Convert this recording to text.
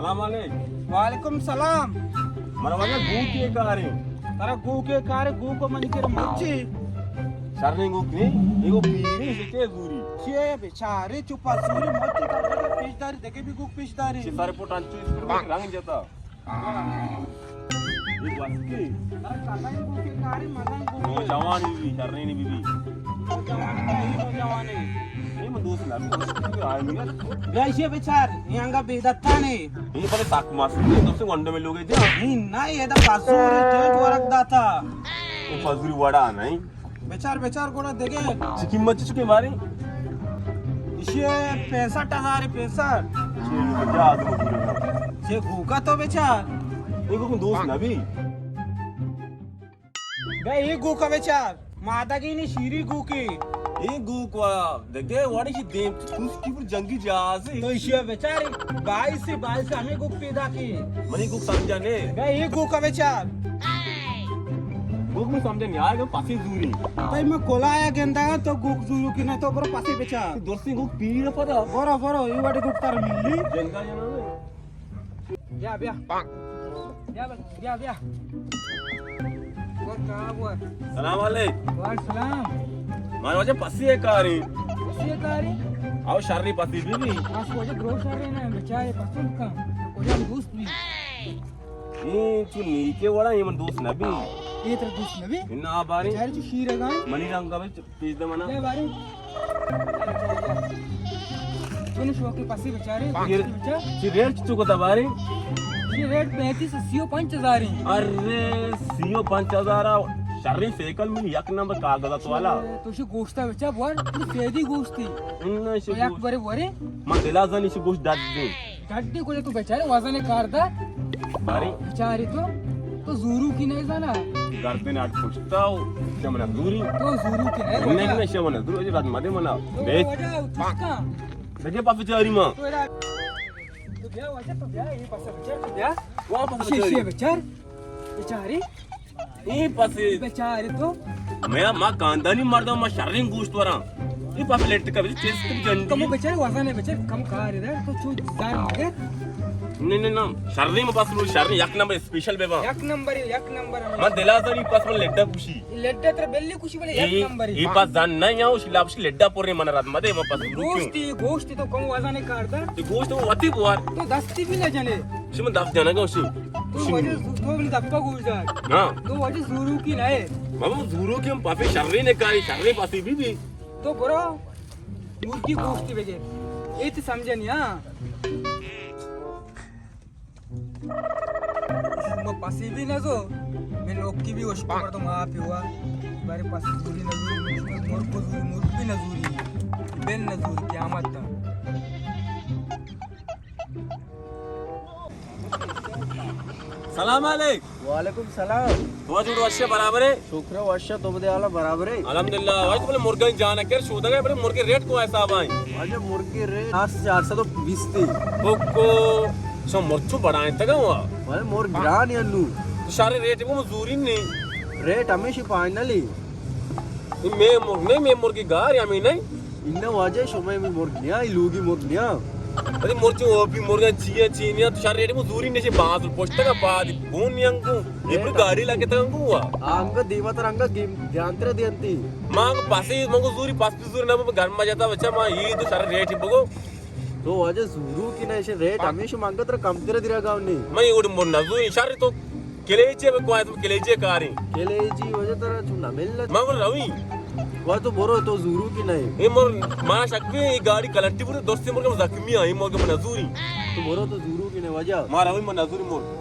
سلام علیکم۔ وعلیکم سلام۔ منا واجہ گوکے کاریں۔ ترا گوکے کارے؟ گوک من کر مچی۔ شریں گوک نہیں، یہ گو پیری شتے زوری۔ چے بیچارے چپا زوری مچی کر پیش داری، دگے بھی گوک پیش داری۔ چے سارے پوٹان چو اس پر رنگ جتا۔ یہ بس کی۔ ترا کسا گوکے کارے، مزن گوکے۔ نوجوان بھی، شریں بھی۔ نوجوان، نوجوان ہے۔ یہ من دوست نہ بھی، دوست بھی آئے نہیں۔ گیشے بیچار، یہ انگا بے دتانے۔ یہ بڑے ساک ماس، دوست گنڈے میں لوگ ہیں۔ نہیں، نہیں، یہ دا پاسور ہے، ٹیٹ ورک داتا۔ یہ پزوری وڑا نہیں۔ بچار، بچار، گوڑا دگے۔ چی قیمت چی چکے بارے؟ ایشی پینسٹھ ہزار، پینسٹھ۔ چی کجا آدم گورے؟ چی گوکا تو بچار۔ یہ کو دوست نہ بھی۔ بے، یہ گوکا بچار۔ مادگی نی شیری گوکی۔ یہ گوکا دگے وڑی کی دیم تو کی پر جنگی جہاز ہے۔ تو ایشی بچار، باعث، باعث ہمیں گوک پیدا کی۔ منی گوک سمجھا نے۔ بے، یہ گوکا بچار۔ گوک میں سمجھا نہیں آئے گا، پاسی زوری۔ تئی میں کلایا گندا تو گوک زورو کی نہ، تو برو پاسی بچار۔ درستی گوک پیر پدا۔ برو، برو، یہ وڑی گوک تر ملی۔ جنگا جنا۔ بیا، بیا۔ بیا، بیا، بیا۔ اور کہاں ہوا؟ سلام علیکم۔ وعلیکم سلام۔ مارا واجہ پسی ہے کاری۔ پسی ہے کاری؟ آؤ شری پسی بھی بھی۔ آس واجہ درو شری نہ، بیچارے پسند کا۔ کجا دوست بھی۔ یہ چو نیکے وڑا، یہ من دوست نہ بھی۔ یہ تر دوست نہ بھی؟ نہ بارے۔ بیچارے چو شیر گائیں۔ منی رنگ کا بھی پیش دے منا۔ لے بارے۔ تو نے شوقی پسی بیچارے، یہ پسی بیچار۔ چی ریٹ چو کو تا بارے؟ یہ ریٹ پینتیس، سی و پنچ ہزار ہیں۔ ارے، سی و پنچ ہزار آ، شریں سیکل من یک نمبر کاغذات والا۔ تو شی گوشتا بیچار بوار، تو سیدی گوشتی۔ ان شی یک گوشت۔ بارے بارے۔ من دلا زنی شی گوشت داد دے۔ ڈڈی کو تو بیچارے وزن کار دا۔ باری۔ بیچاری تو، تو زورو کی نہیں زانا۔ گردن آٹ پشتا ہو، چمنا زوری۔ تو زورو کی نہیں نہیں، زانا۔ نہیں، شمنا زورو، اجی بات مدے منا۔ تو بیت۔ وجہ اتسکا۔ بجے پا بیچاری ماں۔ تو ایرا، تو بیا وجہ تو بیا، یہ پاسا بیچار تو بیا۔ وہاں پاسا اسی، بیچاری۔ اسی بیچار۔ بیچاری۔ اے پس بیچارے تو۔ میں، ما خاندانی مردم، ما شریں گوشت وراں۔ اے پس لٹ کا چست جنڈی۔ کمو بیچارے وزن ہے بیچارے، کم کار ہے تو چو زار مگر۔ نہیں، نہیں، نہیں۔ شریں ما پس رو شریں یک نمبر اسپیشل بے با۔ یک نمبر، یک نمبر۔ ما دلا زنی پس من لڈا کشی۔ لڈا تر بلی کشی بلے یک نمبر۔ اے پس زن نہیں آؤ، شلا پس لڈا پورے من رات مدے ما پس رو کیوں؟ گوشتی، گوشتی تو کم وزن کار دا۔ گوشت تو وتی بوار۔ تو دستی بھی نہ جنے۔ شما دست جنگا شی۔ تو وجہ ز-، تو منی دپا گوش دار۔ ہاں۔ تو وجہ زوروکی نہ ہے۔ بابا زوروکی ہم پاپی شریں نے کاری، شریں پاسی بھی بھی۔ تو برو مرگی گوشتی بگر۔ اے تو سمجھا نہیں، ہاں۔ شما پاسی بھی نہ زو، میں لوکی بھی اشکو مردم آپ ہوا۔ بارے پاسی زوری نہ زوری، مرگ کو زوری، مرگ بھی نہ زوری۔ بن نہ زوری، قیامت تا۔ سلام علیک۔ وعلیکم سلام۔ تو جوڑ وشے برابر ہے؟ شکر ہے وشے، تو بدے حالا برابر ہے؟ الحمدللہ۔ واجہ تو بلے مرگانی جان کر شودا گئے، بلے مرگے ریٹ کو حساب آئیں؟ واجہ مرگے ریٹ چار سد و بیست ہے۔ بکو، شو مرچو بڑھائیں تگا ہوا۔ واجہ مرگ گران ہے نو۔ تو شارے ریٹ کو زوری نہیں۔ ریٹ ہمیشہ فائنل ہے۔ اے مے مرگ نہیں، مے مرگی گار یا مے نہیں۔ انہ واجہ شما مے مرگ نیا، اے لوگی مرگ نیا۔ ارے مرچو او بھی مرگا چیا چی نیا، تو شار ریٹ مو زوری نشے باز پشت کا پاد بون نیانگو۔ یہ پر گاڑی لگے تنگو ہوا۔ آنگا دیما تر آنگا گیم دیانتر دیانتی۔ مانگ پاسی مانگو زوری پاس بھی زوری نہ گھر ما جاتا بچہ ما یہ تو شار ریٹ ہی بگو۔ تو واجہ زورو کی نہ، ایشی ریٹ ہمیشہ مانگا ترا کم تر دیرا گاؤں نہیں۔ میں یہ اڑ مر نہ زوری شر تو کلیجے میں کوئی تم کلیجے کاری۔ کلیجی واجہ ترا چون نہ مل۔ میں وہ روی۔ وہ تو برو تو زورو کی نہیں۔ یہ مر ما شک بھی یہ گاڑی کلٹی پورے دوستی مر کے زخمی آئی مر کے نہ زوری۔ تو برو تو زورو کی نہیں واجہ۔ ما روی من نہ زوری مر۔